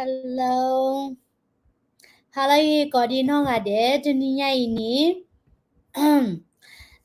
Hello, hello ယကိးဒံနီၢ်ဂၤဒဲး တနံၤညါအံၤန့ၣ်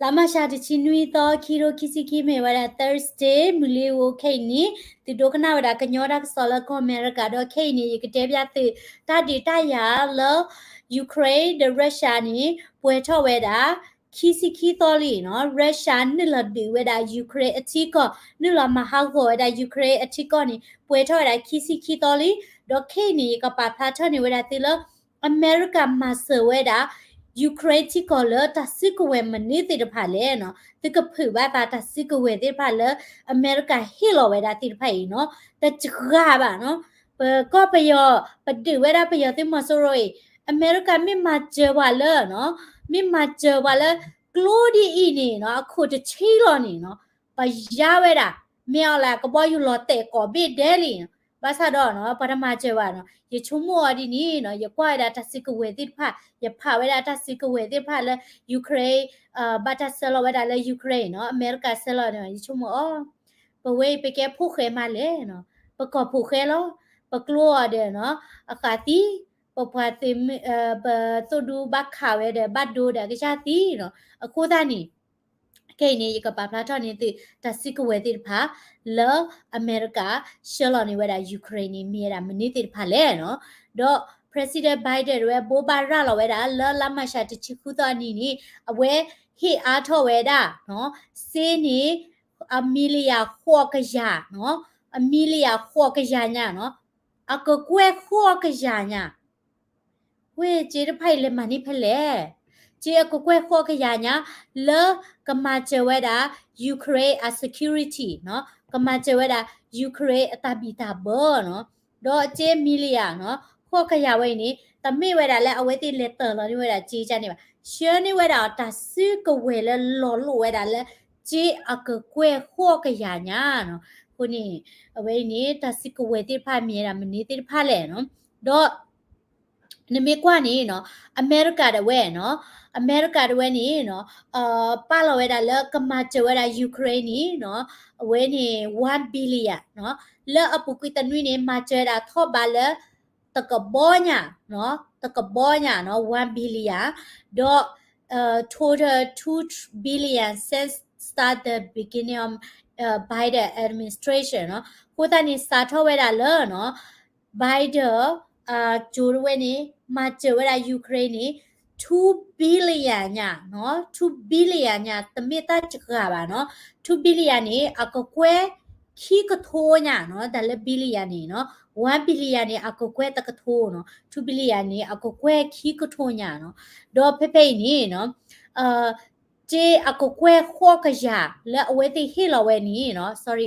လါမၢ်ၡးတဆံနွံသီ ခံကထိခံဆံခံ မ့ၢ်ဝဲဒၣ် Thursday မုၢ်လ့ၤဧိၤ ခဲအံၤန့ၣ် သုဒိကနၣ်ဝဲဒၣ်ကညီတၢ်ကစီၣ်လၢကီၢ်အမဲရကၤ ဒီးခဲအံၤန့ၣ် ယကတဲပၠးသု တၢ်ဒုးတၢ်ယၤလၢ Ukraine ဒီး Russia န့ၣ် ပှဲၤထီၣ်ဝဲဒၣ် ခံဆံခံသီလံနီၤ. Russia နုာ်လီၤဒုးဝဲဒၣ် Ukraine အထံကီၢ်, နုာ်လီၤမၤဟးဂီၤဝဲဒၣ် Ukraine အထံကီၢ်န့ၣ် ပှဲၤထီၣ်ဝဲဒၣ်ခံဆံခံသီလံ. ဒီးခဲအံၤန့ၣ် ယကပာ်ဖျါထီၣ်န့ၢ်ဝဲဒၣ်သုလၢ အမဲရကၤမၤစၢၤဝဲဒၣ် Ukraine ထံကီၢ်လၢတၢ်စုကဝဲၤမနုၤသ့ၣ်တဖၣ်လဲၣ်နီၤ. သုကဖုးဘၣ်သးတၢ်စုကဝဲၤသ့ၣ်တဖၣ်လၢ အမဲရကၤဟ့ၣ်လီၤဝဲဒၣ်သ့ၣ်တဖၣ်အံၤနီၤ. တစှၤဘၣ်နီၤ. ပကီၢ်ပယီၤ ပဒုးဝဲဒၣ်ပယီၤသုးမီၤစိရိၤအံၤ အမဲရကၤမ့ၢ်မၤစၢၤပှၤလၢနီၤ, မ့ၢ်မၤစၢၤပှၤလၢကျိဒ်အံၤန့ၣ်နီၤ, အခိၣ်တဆံလီၤန့ၣ်နီၤ, ပယါဝဲဒၣ် မ့ၢ်အီၤလၢကဘီယူၤလီၤတဲာ်ကိးဘ့ၣ်ဒဲးလံနီၤ. ဘၣ်ဆၣ်ဒီးနီၤ ပှၤတမၤစၢၤဘၣ်နီၤ. ယဆိကမိၣ်အီၤဒ်န့ၣ်နီၤ, ယကွၢ်ဝဲဒၣ်တၢ်စုကဝဲၤသ့ၣ်တဖၣ်, ယဖးဝဲဒၣ်တၢ်စုကဝဲၤသ့ၣ်တဖၣ်လၢ Ukraine ဘၣ်တၢ်ဆှၢလီၤဝဲဒၣ်လၢ Ukraine နီၤ, အမဲရကၤဆှၢလီၤန့ၣ် ယဆိကမိၣ်အီၤ ပဝဲအံၤပကဲဖိၣ်ဃဲမးလဲၣ်နီၤ, ပကီၢ်ဖိၣ်ဃဲလီၤ, ပကျိအီၤဒီးနီၤ, အဃးသံ, ပပှၤသုးမုၢ်, ပသိၣ်ဒူဘၣ်ခးဝဲဒီးဘၣ်ဒိဒီးအကစၢ်သံနီၤ. အဃိသတးန့ၣ် ခဲအံၤန့ၣ် ယကပာ်ဖျါထီၣ်န့ၢ်သု တၢ်စုကဝဲၤသ့ၣ်တဖၣ် လၢအမဲရကၤဆှၢလီၤန့ၢ်ဝဲဒၣ် Ukraine န့ၣ် မ့ၢ်ဝဲဒၣ်မနုၤသ့ၣ်တဖၣ်လဲၣ်နီၤ. ဒီး President Biden တဝဲဘိးဘၣ်ရၤလီၤဝဲဒၣ်လၢလါမၢ်ၡးတဆံဃုသီအနံၤန့ၣ် အဝဲဟ့ၣ်အါထီၣ်ဝဲဒၣ်နီၤ, စ့န့ၣ် အ million ဃိးကယၤနီၤ, အ million ဃိးကယၤညါနီၤ, အကကွဲၢ်ဃိးကယၤညါ ဝဲစ့တဖၣ်အံၤလဲၤမၤန့ၢ်ဖဲလဲၣ်. စ့အကကွဲၢ်ဃိးကယၤညါ လၢကမၤစၢၤဝဲဒၣ် Ukraine အ security နီၤ, ကမၤစၢၤဝဲဒၣ် Ukraine အတၢ်ဘံၣ်တၢ်ဘၢနီၤ. ဒီးစ့ million နီၤ, ဃိးကယၤဝဲအံၤန့ၣ် တမ့ၢ်ဝဲဒၣ်လၢအဝဲသ့ၣ်လဲၤတၢၢ်လီၤန့ၢ်ဝဲဒၣ်စ့ကန့ၣ်ဘၣ်. ဆှၢန့ၢ်ဝဲဒၣ်အီၤတၢ်စုကဝဲၤလၢလီၤလိာ်ဝဲဒၣ်လၢ စ့အကကွဲၢ်ဃိးကယၤညါနီၤ. အဃိန့ၣ် အဝဲအံၤန့ၣ် တၢ်စုကဝဲၤသ့ၣ်တဖၣ်မ့ၢ်ဝဲဒၣ်မနုၤသ့ၣ်တဖၣ်လဲၣ်နီၤ. ဒီး နမ့ၢ်ကွၢ်န့ၣ်နီၤ, အမဲရကၤဒၣ်ဝဲနီၤ, အမဲရကၤဒၣ်ဝဲန့ၣ်နီၤ, ပာ်လီၤဝဲဒၣ်လၢကမၤစၢၤဝဲဒၣ် Ukraine န့ၣ်နီၤ, အဝဲန့ၣ် one billion နီၤ, လၢအပူၤကွံာ်တနွံန့ၣ် မၤစၢၤဝဲဒၣ်ထီၣ်ဘးလၢ တကဘီညါနီၤ, တကဘီညါနီၤ, one billion, ဒီး total two billion since start the beginning of Biden administration နီၤ. အဃိသတးန့ၣ် စးထီၣ်ဝဲဒၣ်လၢနီၤ Biden အစိၤတဝဲန့ၣ် မၤစၢၤဝဲဒၣ် Ukraine န့ၣ် two billion ညါနီၤ, two billion ညါ တမ့ၢ်တၢ်စှၤဘၣ်နီၤ, two billion န့ၣ် အကကွဲၢ်ခံကထိညါနီၤ, တၢ်လၢ billion န့ၣ်နီၤ, one billion န့ၣ် အကကွဲၢ်တကထိနီၤ, two billion န့ၣ် အကကွဲၢ်ခံကထိညါနီၤ. ဒီးဖဲဖဲအံၤန့ၣ်နီၤ စ့အကကွဲၢ်ဃိးကယၤ လၢအဝဲသ့ၣ်ဟ့ၣ်လီၤဝဲန့ၣ်နီၤ, sorry,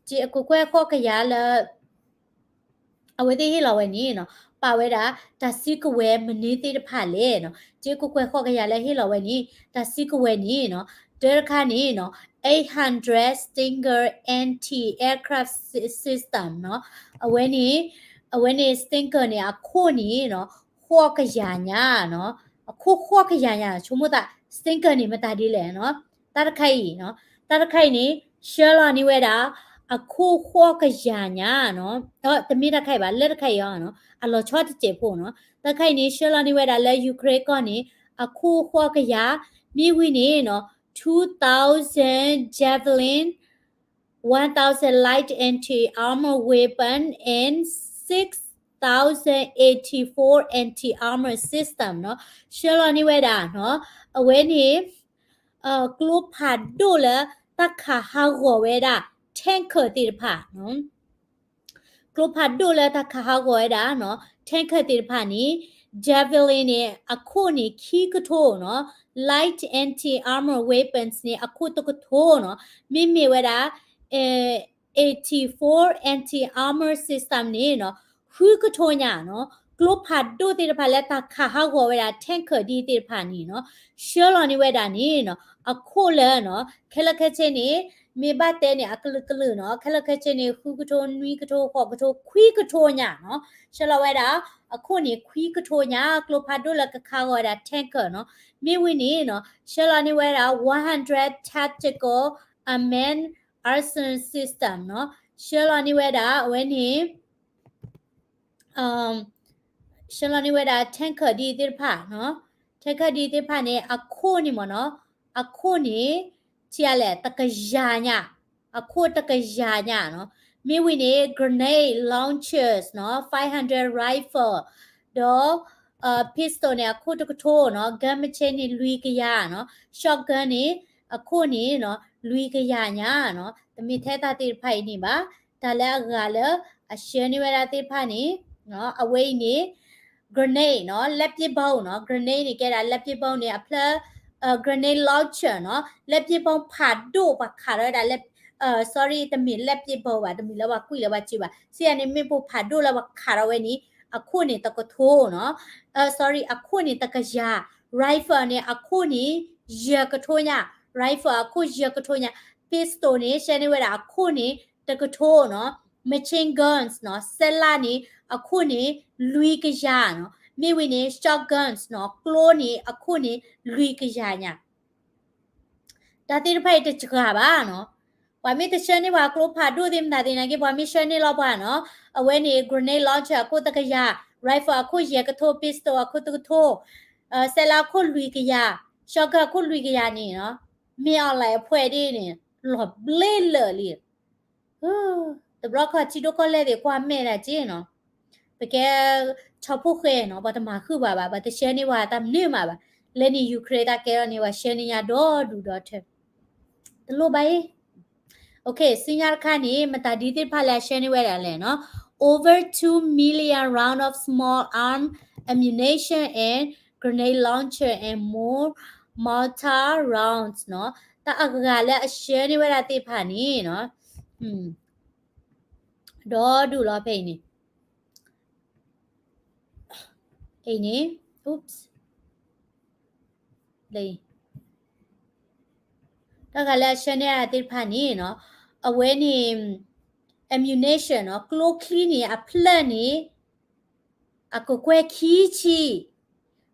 စ့အကကွဲၢ်ဃိးကယၤလၢ အဝဲသ့ၣ်ဟ့ၣ်လီၤဝဲန့ၣ်နီၤ, ပာ်ဝဲဒၣ် တၢ်စုကဝဲၤမနုၤသ့ၣ်တဖၣ်လဲၣ်နီၤ. စ့ကကွဲၢ်ဃိးကယၤလၢဟ့ၣ်လီၤဝဲန့ၣ် တၢ်စုကဝဲၤန့ၣ်နီၤ, တၢတခါန့ၣ်နီၤ, eight hundred Stinger anti-aircraft sy-, system နီၤ. အဝဲန့ၣ်, အဝဲန့ၣ် Stinger န့ၣ် အခိၣ်န့ၣ်နီၤ, ဃိးကယၤညါနီၤ, အခိၣ်ဃိးကယၤညါ, ဆိကမိၣ်သး Stinger န့ၣ် မတၤဒ်လဲၣ်နီၤ. တၢ်တခါအံၤနီၤ, တၢ်တခါအံၤန့ၣ် ဆှၢလီၤန့ၢ်ဝဲဒၣ် အခိၣ်ဃိးကယၤညါနီၤ. တမ့ၢ်တၢ်တခါအံၤဘၣ်, လၢတခါအံၤအီၤနီၤ, အလီၤဆီတစဲးဖိနီၤ. တၢ်တခါအံၤန့ၣ် ဆှၢလီၤန့ၢ်ဝဲဒၣ်လၢ Ukraine ကီၢ်န့ၣ် အခိၣ်ဃိးကယၤ, မ့ၢ်ဝံၤန့ၣ်နီၤ, two thousand Javelin, one thousand light anti-armor weapon and six thousand eighty-four anti-armor system နီၤ. ဆှၢလီၤန့ၢ်ဝဲဒၣ်နီၤ, အဝဲန့ၣ် ကျိဖးဒိၣ်လၢတၢ်ခးဟးဂီၤဝဲဒၣ် tanker သ့ၣ်တဖၣ် ကျိဖးဒိၣ်လၢတၢ်ခးဟးဂီၤဝဲဒၣ်နီၤ, tanker သ့ၣ်တဖၣ်န့ၣ် Javelin န့ၣ် အခိၣ်န့ၣ်ခံကထိနီၤ, light anti-armor weapons န့ၣ် အခိၣ်တကထိနီၤ, မ့မ့ၢ်ဝဲဒၣ် eighty-four anti-armor system န့ၣ်နီၤ, ဃုကထိညါနီၤ, ကျိဖးဒိၣ်သ့ၣ်တဖၣ်လၢတၢ်ခးဟးဂီၤဝဲဒၣ် tanker ဒ်သ့ၣ်တဖၣ်န့ၣ်နီၤ, ဆှၢလီၤန့ၢ်ဝဲဒၣ်န့ၣ်နီၤ, အခိၣ်လၢနီၤ, ခဲလၢာ်ခဲဆ့န့ၣ် မ့ၢ်ဘၣ်တဲန့ၣ် အကလုာ်ကလုာ်နီၤ, ခဲလၢာ်ခဲဆ့န့ၣ် ဃုကထိ, နွံကထိ, ဃိးကထိ, ခွံကထိညါနီၤ, ဆှၢလီၤဝဲဒၣ် အခိၣ်န့ၣ်ခွံကထိညါ, ကျိဖးဒိၣ်လၢကခးဂီၤဝဲဒၣ် tanker နီၤ, မ့ၢ်ဝံၤန့ၣ်နီၤ, ဆှၢလီၤန့ၢ်ဝဲဒၣ် one hundred tactical unmanned aircraft system နီၤ, ဆှၢလီၤန့ၢ်ဝဲဒၣ် အဝဲန့ၣ် ဆှၢလီၤန့ၢ်ဝဲဒၣ် tanker ဒ်သ့ၣ်တဖၣ်နီၤ, tanker ဒ်သ့ၣ်တဖၣ်န့ၣ် အခိၣ်န့ၣ်မ့ၢ်နီၤ, အခိၣ်န့ၣ် ထံၣ်အလဲၣ် တကယၤညါ, အခိၣ်တကယၤညါနီၤ, မ့ၢ်ဝံၤန့ၣ် grenade launchers နီၤ five hundred rifle ဒီး pistol န့ၣ် အခိၣ်တကထိနီၤ, gun machine န့ၣ် လွံၢ်ကယၤနီၤ, shotgun န့ၣ် အခိၣ်န့ၣ်နီၤ လွံၢ်ကယၤညါနီၤ, တမ့ၢ်ထဲတၢ်သ့ၣ်တဖၣ်အံၤန့ၣ်ဘၣ်, တၢ်လၢအဂၤလၢ အဆှၢန့ၢ်ဝဲဒၣ်သ့ၣ်တဖၣ်န့ၣ် အဝဲအံၤန့ၣ် grenade နီၤ, လက်ပစ်ဗုံးနီၤ, grenade န့ၣ် ကဲဒၣ် လက်ပစ်ဗုံး န့ၣ် အဖျၢၣ် grenade launcher နီၤ, လက်ပစ်ဗုံး ဖးဒိၣ်ပှၤခးထီၣ်ဝဲဒၣ်လၢ sorry တမ့ၢ် လက်ပစ်ဗုံး ဘၣ်, တမ့ၢ်လၢပှၤကွံာ်လၢပှၤစံးဘၣ်, စံးယၤန့ၣ် မ့ၣ်ပိၢ်ဖးဒိၣ်လၢပှၤခးထီၣ်ဝဲန့ၣ် အခိၣ်န့ၣ်တကထိနီၤ, sorry အခိၣ်န့ၣ်တကယၤ, rifle န့ၣ် အခိၣ်န့ၣ် ယဲၢ်ကထိညါ, rifle အခိၣ်ယဲၢ်ကထိညါ, pistol န့ၣ် ဆှၢန့ၢ်ဝဲဒၣ်အခိၣ်န့ၣ် တကထိနီၤ, machine guns နီၤ, စဲလးန့ၣ် အခိၣ်န့ၣ် လွံၢ်ကယၤနီၤ, မ့ၢ်ဝံၤန့ၣ် shotguns နီၤ, ကျိန့ၣ် အခိၣ်န့ၣ် လွံၢ်ကယၤညါ တၢ်သ့ၣ်တဖၣ်အံၤတစှၤဘၣ်နီၤ, ပှၤမ့ၢ်တဆှၢန့ၢ်ပှၤကျိဖးဒိၣ်သ့ၣ်မတၤသ့ၣ်နာ်က့ ပှၤမ့ၢ်ဆှၢန့ၢ်လီၤပှၤနီၤ, အဝဲန့ၣ် grenade launcher အခိၣ်တကယၤ, rifle အခိၣ်ယဲၢ်ကထိ, pistol အခိၣ်တကထိ, စဲလးအခိၣ်လွံၢ်ကယၤ, shotgun အခိၣ်လွံၢ်ကယၤန့ၣ်နီၤ, မ့ၢ် online အဖှဲးဒ်န့ၣ် လီၤဘျ့လၢာ်လံ တဘျီခီၣ်ထံဒိၣ်ကီၢ်လဲၢ်သ့ၣ်ကွၢ်မဲာ်ဒၣ်က့နီၤ, ပကဲ ဆီဖိၣ်ဃဲနီၤ, ပှၤတမၤဃုာ်ပှၤဘၣ်, ပှၤတဆှၢန့ၢ်ပှၤတၢ်မနုၤမးဘၣ်, လၢန့ၣ် Ukraine တၢ်ကဲထီၣ်န့ၣ် ပှၤဆှၢန့ၢ်ညါဒီဒူၣ်ဒီထၢ, တလိၣ်ဘၣ်အံၤ Okay ဆူညါတခါန့ၣ် မတၤဒ်သ့ၣ်တဖၣ်လၢအဆှၢန့ၢ်ဝဲဒၣ်လဲၣ်နီၤ, over two million round of small arm ammunition and grenade launcher and more mortar rounds နီၤ, တၢ်အဂၤလၢအဆှၢန့ၢ်ဝဲဒၣ်သ့ၣ်တဖၣ်န့ၣ်နီၤ, ဒီဒူၣ်လီၤဖဲအံၤန့ၣ် အံၤန့ၣ် oops လၢ တၢ်ဂၤလၢအဆှၢန့ၢ်အသ့ၣ်တဖၣ်န့ၣ် အဝဲန့ၣ် ammunition နီၤ, ကျိချံန့ၣ် အဖျၢၣ်န့ၣ် အကကွဲၢ်ခံဆံ,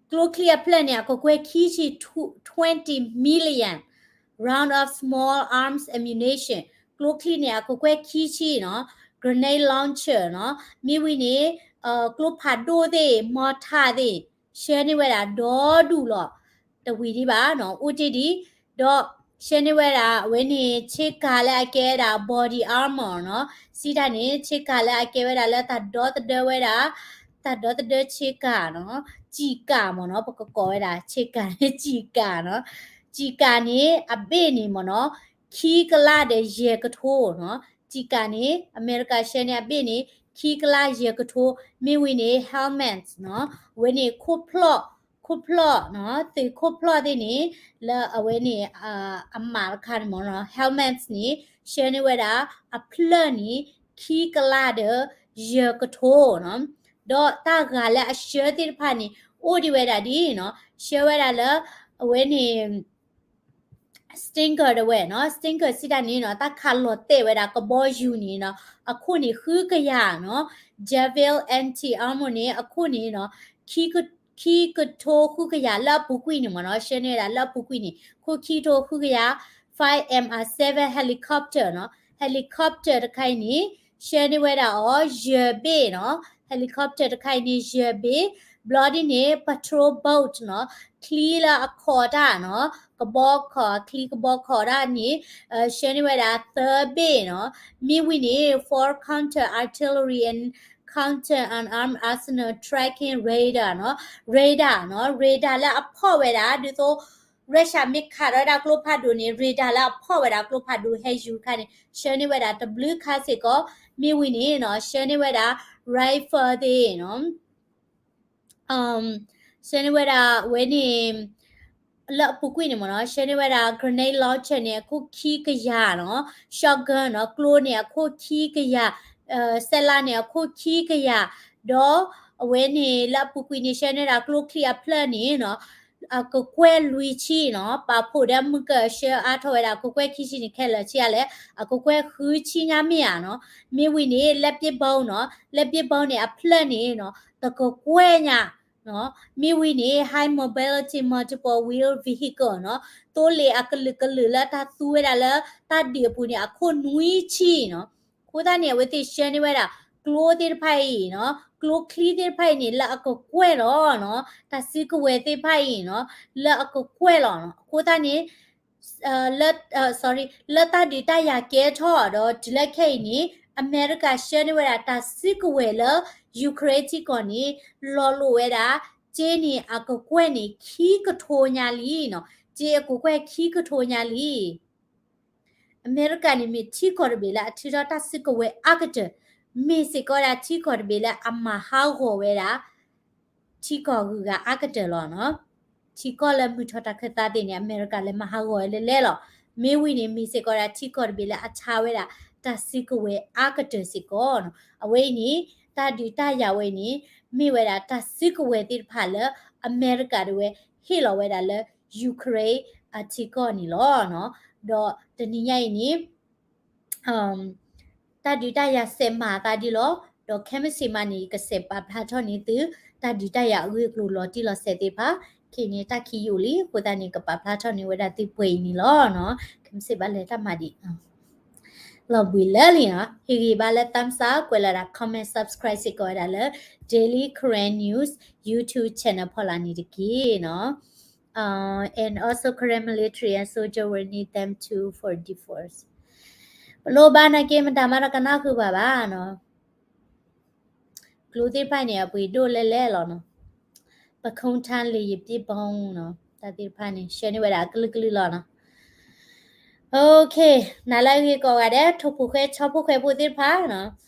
ကျိချံအဖျၢၣ်န့ၣ် အကကွဲၢ်ခံဆံ, twenty million round of small arms ammunition, ကျိချံန့ၣ် အကကွဲၢ်ခံဆံနီၤ, grenade launcher နီၤ, မ့ၢ်ဝံၤန့ၣ် ကျိဖးဒိၣ်သ့ၣ် mortar သ့ၣ် ဆှၢန့ၢ်ဝဲဒၣ်ဒီဒူၣ်လီၤ, တဝံၤဒံးဘၣ်နီၤ, အိၣ်တ့ၢ်ဒံး, ဒီးဆှၢန့ၢ်ဝဲဒၣ် အဝဲန့ၣ် ဆ့ကၤလၢအကဲဝဲဒၣ် body armor နီၤ, စံးတၢ်န့ၣ် ဆ့ကၤလၢအကဲဝဲဒၣ်လၢတၢ်ဒီသဒၢဝဲဒၣ်, တၢ်ဒီသဒၢဆ့ကၤနီၤ, စံးကၤမ့ၢ်နီၤ, ပကကိးဝဲဒၣ် ဆ့ကၤန့ၣ် စံးကၤနီၤ, စံးကၤန့ၣ် အဘ့ၣ်န့ၣ်မ့ၢ်နီၤ, ခံကလးဒီးယဲၢ်ကထိနီၤ, စံးကၤန့ၣ် အမဲရကၤဆှၢန့ၢ်အဘ့ၣ်န့ၣ် ခံကလးယဲၢ်ကထိ, မ့ၢ်ဝံၤန့ၣ် helmets နီၤ, အဝဲန့ၣ် ခိၣ်ဖျီၣ်, ခိၣ်ဖျီၣ်နီၤ, သုးခိၣ်ဖျီၣ်သ့ၣ်န့ၣ် လၢအဝဲန့ၣ် အမးတခါန့ၣ်မ့ၢ်နီၤ, helmets န့ၣ် ဆှၢန့ၢ်ဝဲဒၣ် အဖျၢၣ်န့ၣ် ခံကလးဒီးယဲၢ်ကထိနီၤ, ဒီးတၢ်ဂၤလၢအဆှၢသ့ၣ်တဖၣ်န့ၣ် အိၣ်ဒံးဝဲဒၣ်ဒ်နီၤ, ဆှၢဝဲဒၣ်လၢ အဝဲန့ၣ် Stinger တဝဲနီၤ, Stinger စံးတၢ်န့ၣ်နီၤ, တၢ်ခးလီၤတဲာ်ဝဲဒၣ်ကဘီယူၤန့ၣ်နီၤ, အခိၣ်န့ၣ်ဃုကယၤနီၤ, Javelin anti-armor န့ၣ် အခိၣ်န့ၣ်နီၤ, ခံကထိဃုကယၤ လၢအပူၤကွံာ်န့ၣ်မ့ၢ်နီၤ, ဆှၢန့ၢ်ဝဲဒၣ်လၢအပူၤကွံာ်န့ၣ် ခိၣ်ခံကထိဃုကယၤ, five M R seven helicopter နီၤ, helicopter တခါအံၤန့ၣ် ဆှၢန့ၢ်ဝဲဒၣ်အီၤ ယဲၢ်ဘ့ၣ်နီၤ, helicopter တခါအံၤန့ၣ် ယဲၢ်ဘ့ၣ်, ဘျီဒ်န့ၣ် patrol boat နီၤ, ချံလၢအခိးတၢ်နီၤ, ကဘီခိး, ချံကဘီခိးတၢ်န့ၣ် ဆှၢန့ၢ်ဝဲဒၣ်သၢဘ့ၣ်နီၤ, မ့ၢ်ဝံၤန့ၣ် four counter artillery and counter unarmed arsenal tracking radar နီၤ, radar နီၤ, radar လၢအဖီၣ်ဝဲဒၣ် ဒ်သိး Russia မ့ၢ်ခးထီၣ်ဝဲဒၣ်ကျိဖးဒိၣ်န့ၣ် radar လၢအဖီၣ်ဝဲဒၣ်ကျိဖးဒိၣ် ဟဲယူၤတခါန့ၣ် ဆှၢန့ၢ်ဝဲဒၣ်တဘျုးခါစ့ၢ်ကီး, မ့ၢ်ဝံၤန့ၣ်နီၤ ဆှၢန့ၢ်ဝဲဒၣ် rifle သ့ၣ်နီၤ ဆှၢန့ၢ်ဝဲဒၣ်အဝဲန့ၣ် လၢအပူၤကွံာ်န့ၣ်မ့ၢ်နီၤ ဆှၢန့ၢ်ဝဲဒၣ် grenade launcher န့ၣ် အခိၣ်ခံကယၤနီၤ, shotgun နီၤ ကျိန့ၣ် အခိၣ်ခံကယၤ, စဲလးန့ၣ် အခိၣ်ခံကယၤ, ဒီးအဝဲန့ၣ် လၢအပူၤကွံာ်န့ၣ် ဆှၢန့ၢ်ဝဲဒၣ်ကျိချံအဖျၢၣ်န့ၣ်နီၤ အကကွဲၢ်လွံၢ်ဆံနီၤ, ပာ်ဖှိၣ်ဒီးမုၢ်ကၢၢ်ဆှၢအါထီၣ်ဝဲဒၣ် အကကွဲၢ်ခံဆံန့ၣ် ခဲလၢာ်ဆံးအါလဲၣ်, အကကွဲၢ်ဃုဆံညါမ့ၢ်ဧါနီၤ, မ့ၢ်ဝံၤန့ၣ် လက်ပစ်ဗုံးနီၤ, လက်ပစ်ဗုံးန့ၣ် အဖျၢၣ်န့ၣ်နီၤ တကကွဲၢ်ညါ မ့ၢ်ဝံၤန့ၣ် high mobility multiple wheel vehicle နီၤ, သိလ့ၣ်အကလုာ်ကလုာ်လၢတၢ်သူဝဲဒၣ်လၢတၢ်ဒုးအပူၤန့ၣ် အခိၣ်နွံဆံနီၤ, အဃိသတးန့ၣ် အဝဲသ့ၣ်ဆှၢန့ၢ်ဝဲဒၣ် ကျိသ့ၣ်တဖၣ်အံၤနီၤ, ကျိချံသ့ၣ်တဖၣ်အံၤန့ၣ် လၢအကကွဲၢ်လီၤနီၤ, တၢ်စုကဝဲၤသ့ၣ်တဖၣ်အံၤနီၤ လၢအကကွဲၢ်လီၤနီၤ. အဃိသတးန့ၣ် လၢ sorry လၢတၢ်ဒုးတၢ်ယၤကဲထီၣ်ဒီးတုၤလၢခဲအံၤန့ၣ် အမဲရကၤဆှၢန့ၢ်ဝဲဒၣ်တၢ်စုကဝဲၤလၢ Ukraine ထံကီၢ်န့ၣ် လီၤလိာ်ဝဲဒၣ် စ့န့ၣ်အကကွဲၢ်န့ၣ် ခံကထိညါလံနီၤ, စ့အကကွဲၢ်ခံကထိညါလံ. အမဲရကၤန့ၣ်မ့ၢ်ထံကီၢ်တဘ့ၣ်လၢအထုးထီၣ်တၢ်စုကဝဲၤအါကတၢၢ်, မ့ၢ်စ့ၢ်ကီးဝဲဒၣ်ထံကီၢ်တဘ့ၣ်လၢအမၤဟးဂီၤဝဲဒၣ် ထံကီၢ်ဂုၤဂၤအါကတၢၢ်လီၤနီၤ. ထံကီၢ်လၢမုၢ်ထီၣ်တၢ်ခၢၣ်သးသ့ၣ်န့ၣ် အမဲရကၤလၢမၤဟးဂီၤဝဲလၢလဲၣ်လီၤ. မ့ၢ်ဝံၤန့ၣ် မ့ၢ်စ့ၢ်ကီးဝဲဒၣ်ထံကီၢ်တဘ့ၣ်လၢအဆါဝဲဒၣ် တၢ်စုကဝဲၤအါကတၢၢ်စ့ၢ်ကီးနီၤ. အဝဲအံၤန့ၣ် တၢ်ဒုးတၢ်ယၤဝဲအံၤန့ၣ် မ့ၢ်ဝဲဒၣ်တၢ်စုကဝဲၤသ့ၣ်တဖၣ်လၢ အမဲရကၤတဝဲ ဟ့ၣ်လီၤဝဲဒၣ်လၢ Ukraine အထံကီၢ်န့ၣ်လီၤနီၤ. ဒီးတနံၤညါအံၤန့ၣ် တၢ်ဒုးတၢ်ယၤစဲးမၤအသးဒ်လီၤ. ဒီးခဲမုၢ်ဆ့ၣ်မးန့ၣ် ယကစဲးပာ်ဖျါထီၣ်န့ၢ်သု တၢ်ဒုးတၢ်ယၤအဂ့ၢ်အကျိၤလီၤတံၢ်လီၤဆဲးသ့ၣ်တဖၣ်, ခဲအံၤန့ၣ် တၢ်ခံယိာ်လံ, အဃိသတးန့ၣ် ကပာ်ဖျါထီၣ်န့ၢ်ဝဲဒၣ်သုပှဲၤအံၤန့ၣ်လီၤနီၤ. ခဲမုၢ်ဆ့ၣ်ဘၣ်လဲၤတၢ်မၤဒံး လီၤဘှံးလၢလံနီၤ. ဟ့ၣ်ဂံၢ်ဘါလၢ thumbs up, ကွဲးလီၤဒၣ် comment, subscribe စ့ၢ်ကီးဝဲဒၣ်လၢ Daily Karen News YouTube channel ဖီလာ်န့ၣ်တက့ၢ်နီၤ. Uh, and also Karen military and soldier will need them too for defense. ပလိၣ်ဘၣ်နာ်က့ မတၤမးဒီးကနၣ်ဃုာ်ပှၤဘၣ်နီၤ. ကျိသ့ၣ်တဖၣ်န့ၣ် အပှ့ၤဒိၣ်လဲၣ်လဲၣ်လီၤနီၤ. ပခုံးထါလ့ၤယပစ်ဘီနီၤ, တၢ်သ့ၣ်တဖၣ်န့ၣ် ဆှၢန့ၢ်ဝဲဒၣ်အကလုာ်ကလုာ်လီၤနီၤ. Okay, နၤလၢအဂ့ၤကိးဂၤဒဲး ထိၣ်ဖိၣ်ဃဲ ဆီဖိၣ်ဃဲဖိသ့ၣ်တဖၣ်နီၤ.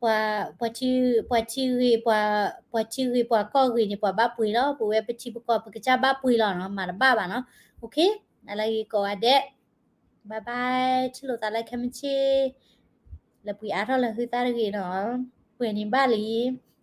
ပှၤ, ပှၤထံ, ပှၤထံဂ့ၤ, ပှၤ, ပှၤထံဂ့ၤ ပှၤကီၢ်ဂ့ၤန့ၣ် ပှၤဘၣ်ပှ့ၤလီၤ. ပဝဲပထံပကီၢ် ပကစၢ်ဘၣ်ပှ့ၤလီၤနီၤ, မၤတဘၣ်ဘၣ်နီၤ. Okay, နၤလၢအဂ့ၤကိးဂၤဒဲး, bye bye, ထံၣ်လိာ်သးလၢခဲမုၢ်ဆ့ၣ်, လဲၤပှ့ၤအါထီၣ်လၢဟုသၣ်တဂ့ၤနီၤ, ပှဲၤန့ၣ်ဘၣ်လံ.